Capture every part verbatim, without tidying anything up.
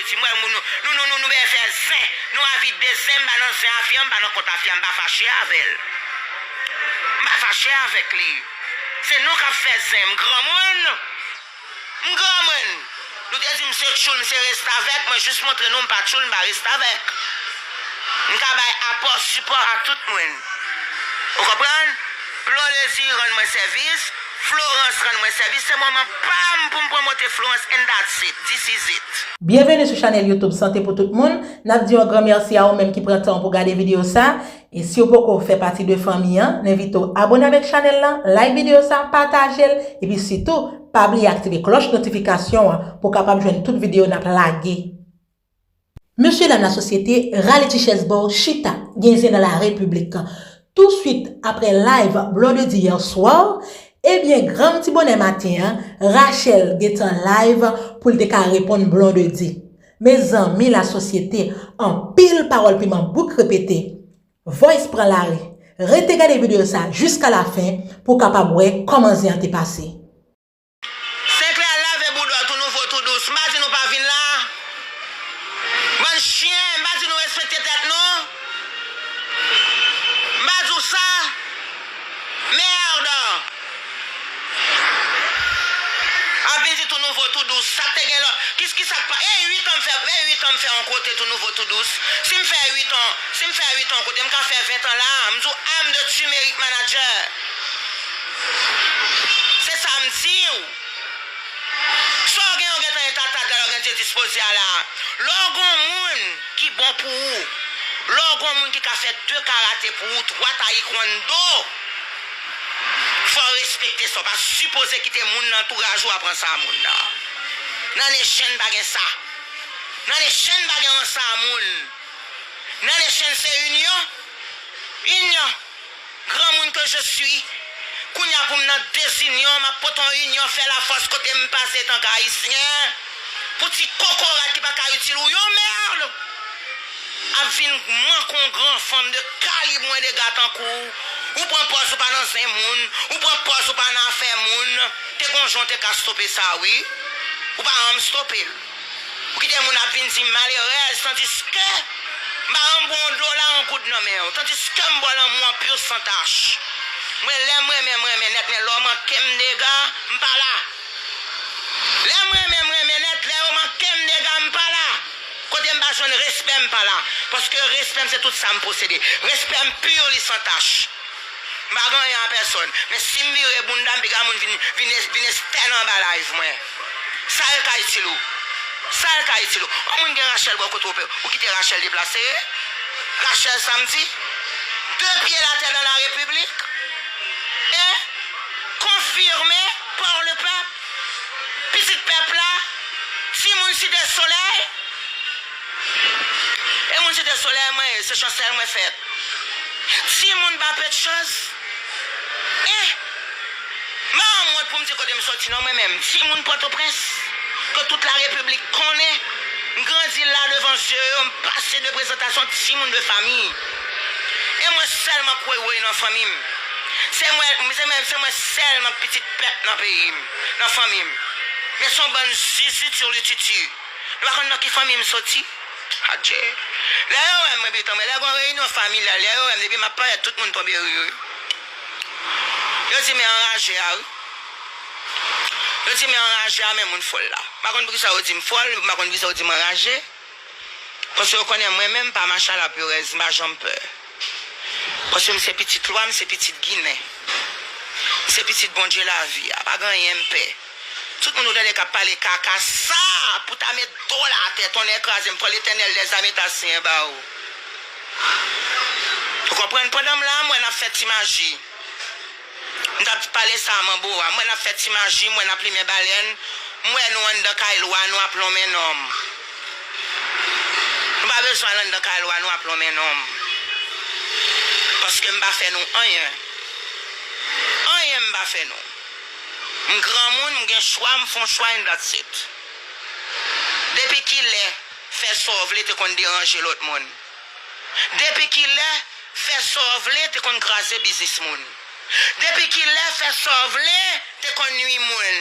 Di m wè moun nou, nou, nou, nou, nou bezwen fè zen. Nou anvi de zen, m pa nan zen a fi a, m pa nan kont a fi a, m pa fache avè l. M pa fache avèk li. Se nou k ap fè zen, m granmoun. M granmoun. Nou te di m se tchoul, m se restavèk, mwen jis montre nou m pa tchoul, m pa restavèk. M ka bay apò, sipò a tout moun. Ou konprann? Blondedy rann mwen sèvis, Florence rann mwen sèvis, se moman pa m pou m pwomote Florence and that's it, this is it. Byenveni sou chanèl YouTube Sante pou tout moun. N ap di yon gran mèsi a ou menm ki pran tan w pou gade videyo sa. E si w poko fè pati de fanmi an, n envite w abone avèk chanèl lan, like videyo sa, pataje l, epi sitou, pa bliye aktive klòch notifikasyon an pou w kapab jwenn tout videyo n ap lage. Mesye dam lasosyete, rale ti chèz ba w chita, gen zen nan la repiblik. Touswit apre live Blondedy yè swa, ebyen, gran ti bonè maten an, Rachel gentan live pou l te ka reponn Blondedy. Mezanmi lasosyete, anpil pawòl piman bouk repete. Voice pran lari. Rete gade videyo sa jiska lafen pou w kapab wè kòman zen an te pase. Senkle al lave bouda w tou nouvo tou dous. M pa di nou pa vin la. Bann chen, m pa di nou respekte tèt nou. M pa di w sa. Merde. Ap vin di tou nouvo tou dous. Sa k te gen lò. Kis, kisa k pa. E uit an m fè, e uit an m fè yon kote tou nouvo tou dous. Si m fè uit an, si m fè uit an yon kote, m ka fè ven an la. M di w I'm the turmeric manager. Se sa m di w. Sa w gen, w gentan e tata, lè w gen Dye dispoze a la. Lè w gon moun ki bon pou ou, lè w gon moun ki ka fè de karate pou ou, twa taekwondo, fò w respekte sa. W pa sipoze kite moun nan antouraj ou a pran sa a moun nan. Nan Nation pa gen sa. Nan Nation pa gen ranse a moun. Nan Nation se inyon. Inyon. Granmoun ke je suis, kounye a pou m nan dezinyon, m ap pote yon inyon fè lafòs kote m pase tank Ayisyen. Pou ti kokorat ki pa ka itil ou yon mèd, ap vin manke yon gran fanm de kalib mwen dega tankou w. Ou pran pòz ou pa nan zen moun, ou pran pòz ou pa nan afè moun. Te gon jan w te ka stope sa wi. Ou pa janm stope l. Ou kite moun ap vin di m malerèz, tandiske m pa janm pran yon dola, yon goud nan men w, tandiske m ba w lanmou an pur sans tache. Mwen, lè m renmen, m renmen nèt, men lè w manke m dega, m pa la. Lè m renmen, m renmen nèt, lè yo manke m dega, m pa la. Kote m pa jwenn respè, m pa la. Paske respè m se tout sa m posede. Respè m pur, li sans tache. M pa gen anyen a pèsòn. Men si m vire bounda m, piga moun vin, vin, vin estène anba live mwen. Sa l ka itil ou? Sa l ka itil ou? Yon moun gen Rachel bò kote w, ou kite Rachel deplase? Rachel Samdi? De pye latè nan la repiblik? E konfime pa le pèp. Pitit pèp la, timoun Site Solèy. E moun Site Solèy mwen ye, se Chansèl mwen fèt. Timoun ba Petchòz. E m pa wont pou m di kote m soti non mwen menm. Timoun Pòtoprens, ke tout la repiblik konnen. M grandi la devan zye yo, m pase de prezantasyon timoun de fanmi. E mwen sèlman k woy woy nan fanmi m. Se mwen, se mwen, se mwen sèlman k pitit pèp nan peyi m, nan fanmi m. Men se yon bann zizi tirlititi. Nou pa konn nan ki fanmi m soti? Adje. Lè yo wè m, mwen pitan mwen, lè gon reyinyon familyal, lè yo wè m, depi m ap parèt, tout moun tonbe ri wi. Yo di men anraje a wi. Yo di men anraje a, men moun fòl la. M pa konn poukisa yo di m fòl, m pa konn poukisa yo di m anraje. Paske yo konnen mwen menm pa mache a la perèz, m pa janm pè. Paske m se pitit lwa, m se pitit Ginen. M se pitit Bondye lavi a, pa gen anyen m pè. Tout moun ou tande k ap pale kaka sa, pou ta met do l atè, tonnè kraze m, fò Letènèl dèzame ta siyen ba ou. Ou konprann? Pandan m la, m wè n ap fè ti maji. M t ap pale sa a manbo a. M wè n ap fè ti maji, m wè n ap limen balèn. M wè nou anndan kay lwa, nou ap lonmen nonm. Nou pa bezwen al anndan kay lwa, nou ap lonmen nonm. Paske m pa fè nou anyen. Anyen m pa fè nou. M granmoun, m gen chwa, m fè yon chwa and that's it. Depi kilè fè sa w vle te konn deranje lòt moun? Depi kilè fè sa w vle te konn kraze biznis moun? Depi kilè fè sa w vle te konn nwi moun?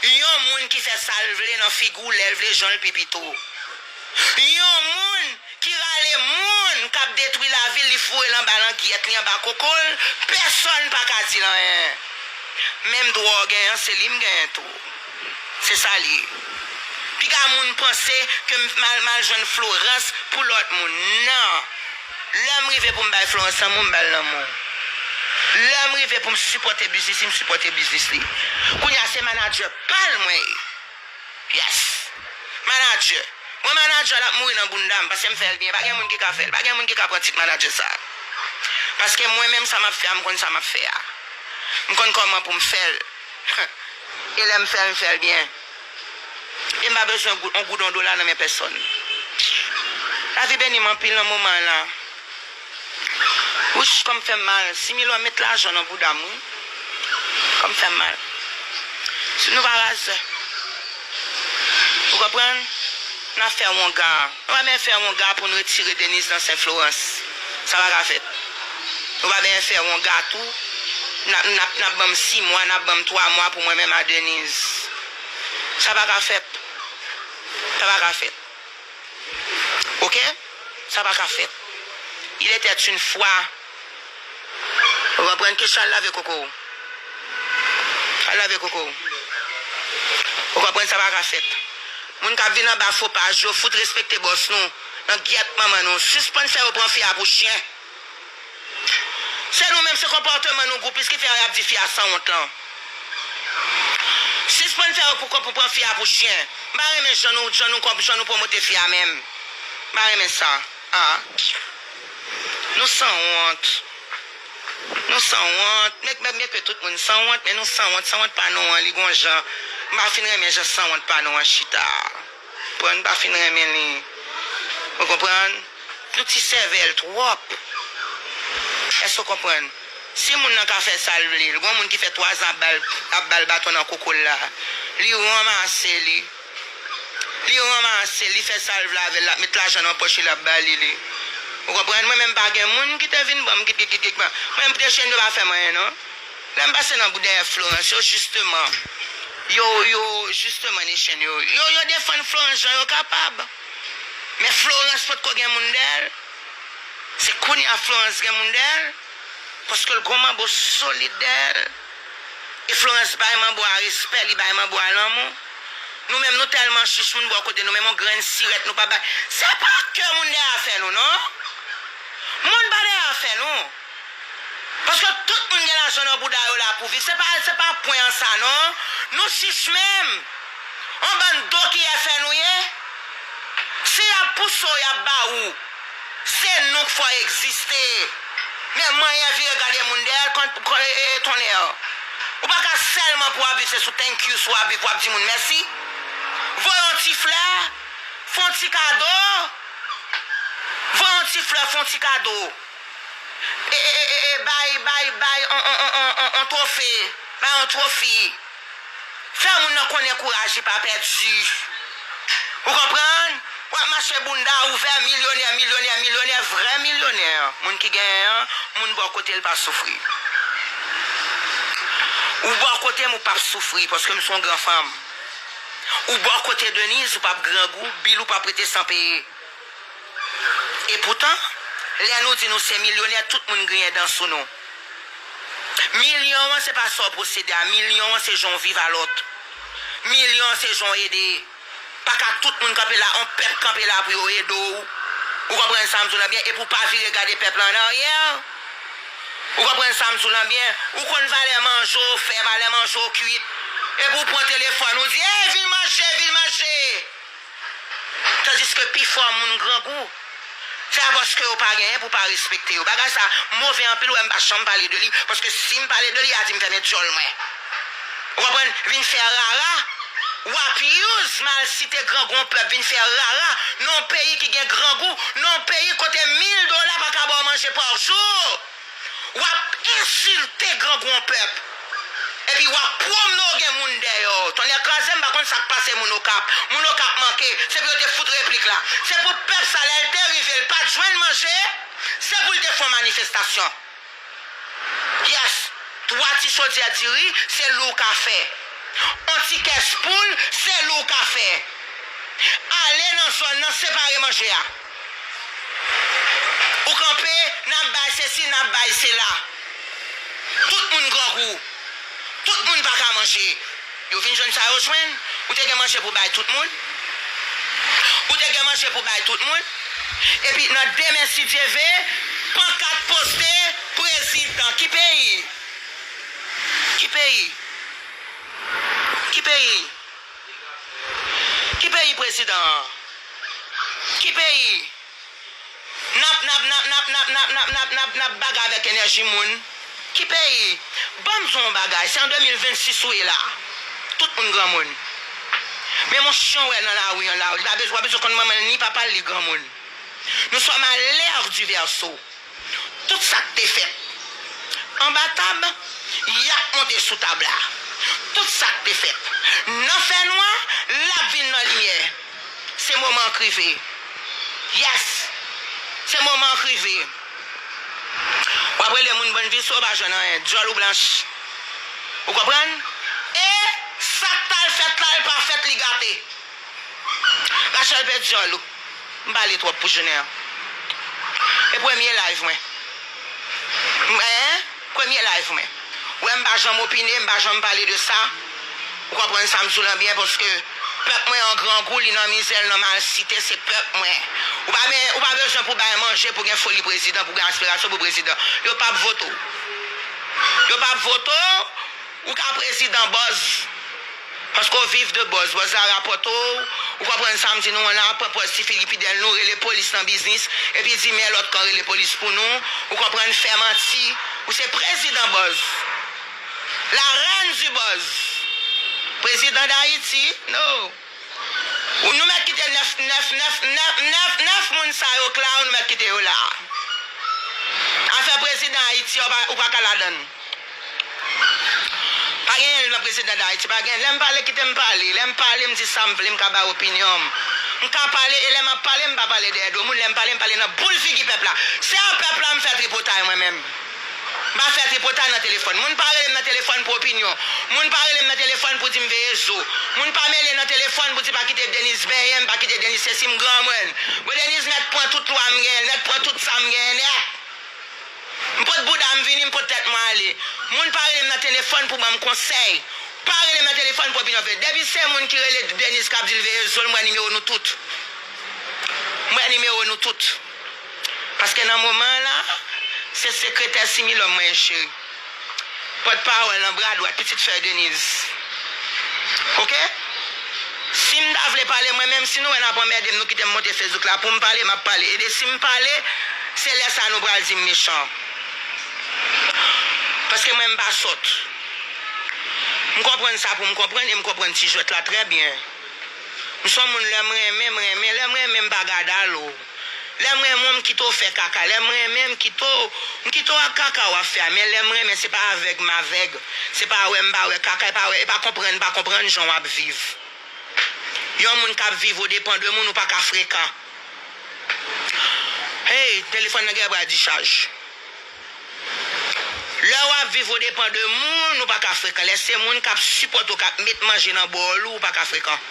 Yon moun ki fè sa l vle nan figi w lè l vle, jan l pi pito. Yon moun ki rale moun k ap detwi lavi l, li foure l anba langyèt li, anba koko l, pèsonn pa ka di l anyen. Menm dwa w genyen an, se li m genyen tou. Se sa l ye. Piga moun panse ke m al, m al jwenn Florence pou lòt moun. Non. Lè m rive pou m bay Florence lanmou, m ba l lanmou. Lè m rive pou m sipòte biznis li, m sipòte biznis li. Kounye a, se manadjè pa l mwen ye. Yes. Manadjè. Mwen manadjè l ap mouri nan bounda m, paske m fè l byen. Pa gen moun ki ka fè l. Pa gen moun ki ka pran tit manadjè sa. Paske mwen menm sa m ap fè a, m konn sa m ap fè a. M konn kòman pou m fè l. E lè m fè l, m fè l byen. E m pa bezwen gou-, on goudon dola nan men pèsonn. Lavi beni m anpil nan moman la. Wouch, kò m fè m mal. Similò met lajan nan bouda m, wi. Kò m fè m mal. Si nou pa razè. Ou konprann? N a fè wonga. Nou pa bezwen fè wonga pou n retire Deniz nan Sen Florans. Sa pa ka fèt. Nou pa bezwen fè wonga tou. N ap, n ap, n ap ban m sis mwa, n ap ban m twa mwa pou mwen menm a Deniz. Sa pa ka fèt. Sa pa ka fèt. Oke? Sa pa ka fèt. Il était une fois. Ou konprann? Kesyon al lave koko w. Al lave koko w. Ou konprann? Sa pa ka fèt. Moun k ap vin anba fo paj yo, fout respekte bòs nou. Nan gyèt manman nou. Sispann fè yo pran fi a pou chen. Se nou menm, se konpòteman nou, goupis, ki fè y ap di fi a sanwont lan. Sispann fè yo pou, pou pran fi a pou chen. M pa renmen jan nou, jan nou, jan nou pwomote fi a menm. M pa renmen sa. Ah. Nou sanwont. Nou sanwont. Nèg menm byen ke tout moun sanwont, men nou sanwont. Sanwont pa nou an, li gon jan. M pa fin renmen jan sanwont pa nou an chita. Konprann, m pa fin renmen li. Ou konprann? Nou ti sèvèl twòp. Èske w konprann? Si moun nan ka fè sa l vle, l gon moun ki fè twazan ap ba l, ap ba l baton nan koko l la. Li ranmase li. Li ranmase, li fè sa l vle avè l, l ap met lajan nan pòch li, l ap ba li li. Ou konprann? Mwen menm pa gen moun ki te vin ban m, ki, ki, ki, ki, mwen menm te chen yo pa fè m anyen non. Lè m pase nan bout dèyè Florence yo, jisteman, yo, yo, jisteman, Nation yo, yo, yo defann Florence jan yo kapab. Men Florence potko gen moun dèyè l. Se kounye a Florence gen moun dèyè l. Paske l gon manbo solid dèyè l. E Florence bay manbo a respè, li bay manbo a lanmou. Nou menm, nou tèlman chich, moun bò kote nou, menm yon grenn sirèt, nou pa bay. Se pa ke moun dèyè a fè nou, non. Moun pa dèyè a fè nou. Paske tout moun gen lajan nan bouda yo la pou viv. Se pa, se pa pwen an sa, non. Nou chich menm. On bann dokiyè fè nou ye. Si y ap pouse w, y ap ba ou. Se nou k fè w egziste. Men manyen vire gade moun dèyè l kon, kon, e, e, tonnè. Ou pa ka sèlman pou w ap viv, se sou thank you w ap viv, pou w ap di moun mèsi. Voye yon ti flè, fè yon ti kado. Voye yon ti flè, fè yon ti kado. E, e, e, e, e, bay, bay, bay, on, on, on, on, on, on twofe. Bay on twofi. Fè moun nan konnen kouraj li pa pèdi. Ou konprann? W ap mache bounda ouvè, milyonè, milyonè, milyonè, vrè milyonè. Moun ki genyen an, moun bò kote l pa soufri. Ou bò kote m, ou p ap soufri, paske m se yon gran fanm. Ou bò kote Deniz, ou p ap grangou, bil ou p ap rete san peye. E poutan, lè nou di nou se milyonè, tout moun griyen dan sou nou. Milyon an, se pa sa w posede a. Milyon an, se jan w viv a lòt. Milyon an, se jan w ede. Pa ka tout moun kanpe la, on pèp kanpe la pou yo ede w. Ou konprann sa m di w lan byen? Epi w pa vire gade pèp la an aryè. Ou konprann sa m di w lan byen? Ou konn valè manje w fè, valè manje w kuit. Epi w pran telefòn, ou di, "Ey, vin manje, vin manje!" Tandiske pifò moun grangou. Se a paske yo pa genyen pou pa respekte yo. Bagay sa move anpil, ou wè m pa janm pale de li, paske si m pale de li, y a di m fèmen dyòl mwen. Ou konprann? Vin fè rara. W ap use malsite grangou yon pèp, vin fè rara nan yon peyi ki gen grangou, nan yon peyi kote mil dola pa ka ba w manje pa jou. W ap ensilte grangou yon pèp. Epi w ap pwomne w gen moun dèyè w. Tonnè kraze m, m pa konn sa k pase moun Okap. Moun Okap manke. Se pou yo te fout replik la. Se pou pèp sa, lè l te rive, l pa t jwenn manje, se pou l te fè yon manifestasyon. Yes. Twa ti chodyè diri, se li w ka fè. On ti kès poul, se li w ka fè. Ale nan zòn nan, separe manje a. Ou kanpe, n ap bay sesi, n ap bay sela. Tout moun grangou. Tout moun pa ka manje. Yo vin jwenn sa yo jwenn. Ou te gen manje pou bay tout moun? Ou te gen manje pou bay tout moun? Epi nan demen, si Dye ve, pankat poste, prezidan. Ki peyi? Ki peyi? Ki peyi? Ki peyi prezidan an? Ki peyi? N ap, n ap, n ap, n ap, n ap, n ap, n ap, n ap, n ap, n ap baga avèk enèji moun. Ki peyi? Ban m di w yon bagay, se an de mil vennsis ou ye la. Tout moun granmoun. Men yon chen w wè nan lari an la, li pa bezwen, w pa bezwen konn manman l ni papa l, li granmoun. Nous sommes à l'ère du Verseau. Tout sa k te fèt anba tab, y ap monte sou tab la. Tout sa k te fèt nan fènwa, l ap vin nan limyè. Se moman an k rive. Yes! Se moman an k rive. W ap rele moun bann visye, w pa jwenn anyen. Djòl ou blanch. Ou konprann? E sa k t al fèt la, l pa fèt, li gate. Rachel pèdi djòl ou. M pale twòp pou jounen an. E premye live mwen. M, en? Premye live mwen. Ou wè m pa janm opine, m pa janm pale de sa. Ou konprann sa m di w lan byen, paske pèp mwen an grangou, li nan mizè, l nan malsite, se pèp mwen. Ou pa ben, ou pa bezwen pou bay manje, pou gen foli prezidan, pou gen aspirasyon pou prezidan. Yo p ap vote w. Yo p ap vote w, ou ka prezidan buzz. Paske w viv de buzz. Buzz la rapòte w. Ou konprann sa m di nou an la, pran pòz Ti Filip fidèl nou, rele polis nan biznis, epi di men lòt kan rele polis pou nou. Ou konprann, fè manti. Ou se prezidan buzz. La reine du buzz. Prezidan Dayiti, no. Ou nou mèt kite nèf, nèf, nèf, nèf, nèf, nèf moun sa yo k la, ou nou mèt kite yo la. Afè prezidan Ayiti, ou pa, ou pa ka ladann. Pa gen anyen nan prezidan Dayiti, pa gen. Lè m pale, kite m pale. Lè m pale, m di sa m vle, m ka bay opinyon m. M ka pale, e lè m ap pale, m pa pale dèyè do moun. Lè m pale, m pale nan boul figi pèp la. Se a pèp la m fè tripotay mwen menm. M pa fè tripotay nan telefòn. Moun pa rele m nan telefòn pou opinyon. Moun pa rele m nan telefòn pou di m veye zo. Moun pa mele nan telefòn pou di pa kite Deniz benyen m, pa kite Deniz sesi m, granmwen. Mwen Deniz mèt pran tout lwa m genyen, mèt pran tout sa m genyen nèt. M pot bouda m vini, m pot tèt mwen ale. Moun pa rele m nan telefòn pou ban m konsèy. Pa rele m nan telefòn pou opinyon fè. Depi se moun ki rele Deniz k ap di l veye zo l, m wè nimewo nou tout. M wè nimewo nou tout. Paske nan moman an la, se sekretè Similòm mwen ye, cheri. Pòtpawòl nan bra dwat, pitit frè Deniz. Oke? Si m ta vle pale mwen menm, si nou wè n ap anmède m, nou kite m monte Facebook la pou m pale, m ap pale. E de si m pale, se lè sa nou pral di m mechan. Paske mwen m pa sòt. M konprann sa pou m konprann e m konprann ti jwèt la trè byen. M se yon moun lè m renmen, m renmen. Lè m renmen, m pa gad alo. Lè m renmen w, m kite w fè kaka. Lè m renmen, m kite w, m kite w ak kaka w ap fè a. Men lè m renmen, se pa avèg m avèg. Se pa wè m pa wè kaka, e pa wè, e pa konprann, pa konprann jan w ap viv. Yon moun k ap viv odepan de moun, ou pa ka frekan. Hey, telefòn nan gen pral dichaj. Lè w ap viv odepan de moun, ou pa ka frekan. Lè se moun k ap sipòte w, k ap met manje nan bòl ou, ou pa ka frekan.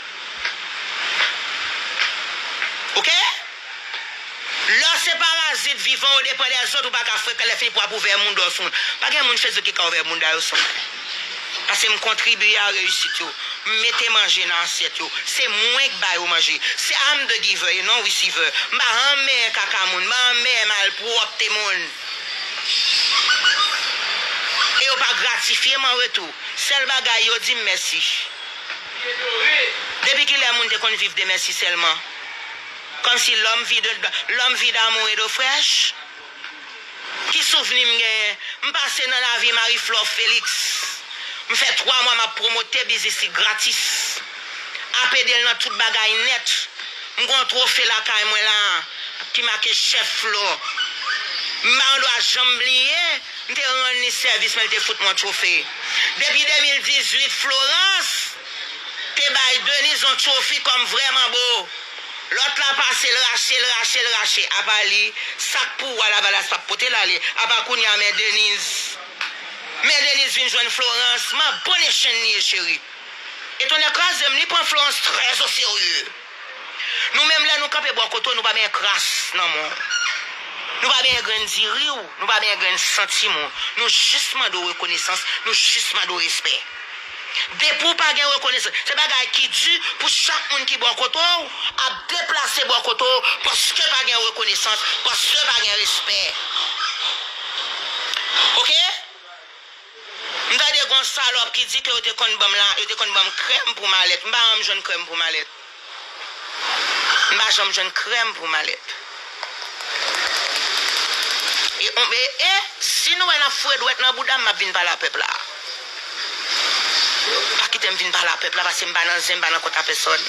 Oke? Lè w se parazit vivan odepan dèzòt, ou pa ka frekan. Lè fini pou w ap ouvè mouda w sou moun. Pa gen moun Facebook ki ka ouvè mouda yo sou mwen. Paske m kontribye a reyisit yo. M mete manje nan asyèt yo. Se mwen k ba yo manje. Se I'm the giver e non receiver. M pa renmen kaka moun. M pa renmen malpwòpte moun. E yo pa gratifye m an retou. Sèl bagay yo di m mèsi. Depi kilè moun te konn viv de mèsi sèlman? Kòmsi l'homme vit de, l'homme vit d'amour et d'eau fraîche? Ki souvni m genyen? M pase nan lavi Marie Flore Félix. M fè twa mwa m ap pwomote biznis li gratis. Ap ede l nan tout bagay nèt. M gen yon twofe lakay mwen la ki make chèf Flore. M pa gen dwa janm bliye, m te rann li sèvis, men l te fout mwen yon twofe. Depi de mil dizuit, Florence te bay Denise yon twofi kòm vrè manbo. Lòt la pase l rache, l rache, l rache. Apa li, sa k pou ou a Lavalas p ap pote l ale. Apa kounye a, men Denise. Men Denise vin jwenn Florence. M abone chenn li ye, cheri. Etonnè kraze m, li pran Florence trè o serye. Nou menm, lè nou kanpe bò kote w, nou pa benyen kras nan men w. Nou pa benyen grenn diri w, nou pa benyen grenn santiman w. Nou jis mande w rekonesans, nou jis mande w respè. Depi w pa gen rekonesans, se bagay ki di pou chak moun ki bò kote w ap deplase bò kote w, paske pa gen rekonesans, paske pa gen respè. Oke? M tande gon salòp ki di ke yo te konn ban m la, yo te konn ban m krèm pou malèt. M pa janm jwenn krèm pou malèt. M pa janm jwenn krèm pou malèt. E, e, e si nou wè n ap foure dwèt nan bouda m, m ap vin pale a pèp la. Pa kite m vin pale a pèp la, paske m pa nan zen, m pa nan kont a pèsòn.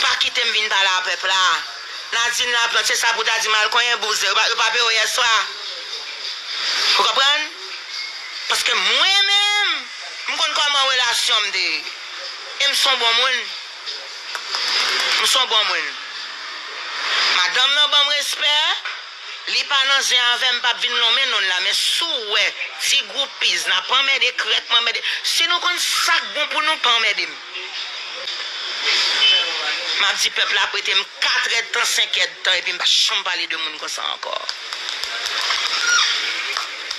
Pa kite m vin pale a pèp la. Nadine Laplante, se sa pou ta di m al konyen bouzen. Yo pa, yo pa peye w yèswa. Ou konprann? Paske mwen menm, m konn kòman relasyon m te ye. E m s on bon moun. M s on bon moun. Madanm nan ban m respè. Li pa nan zen avè m, m p ap vin lonmen non l la, men si w wè ti groupies n ap anmède krèk m anmède, si nou konn sa k bon pou nou, pa anmède m. M ap di pèp la prete m kat èdtan, senk èdtan, epi m pa janm pale de moun konsa ankò.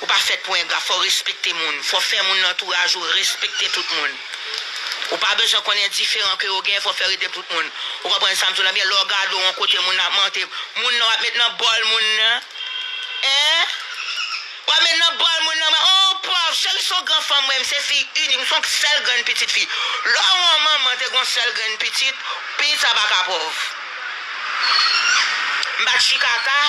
Ou pa fèt pou engra, fò w respekte moun, fò w fè moun nan antouraj ou respekte tout moun. Ou pa bezwen konnen diferan ke yo genyen, fò w fè rete tout moun. Ou konprann sa m di w la byen? Lè w gade w yon kote moun ap mante, moun nan w ap met nan bòl moun nan. Hein? W ap met nan bòl moun nan. Oh, pòv, cheri, s on gran fanm, mwen, m se fi inik, m s on sèl grenn pitit fi. Lè w yon manman te gon sèl grenn pitit, pitit sa pa ka pòv. M pa t chikata,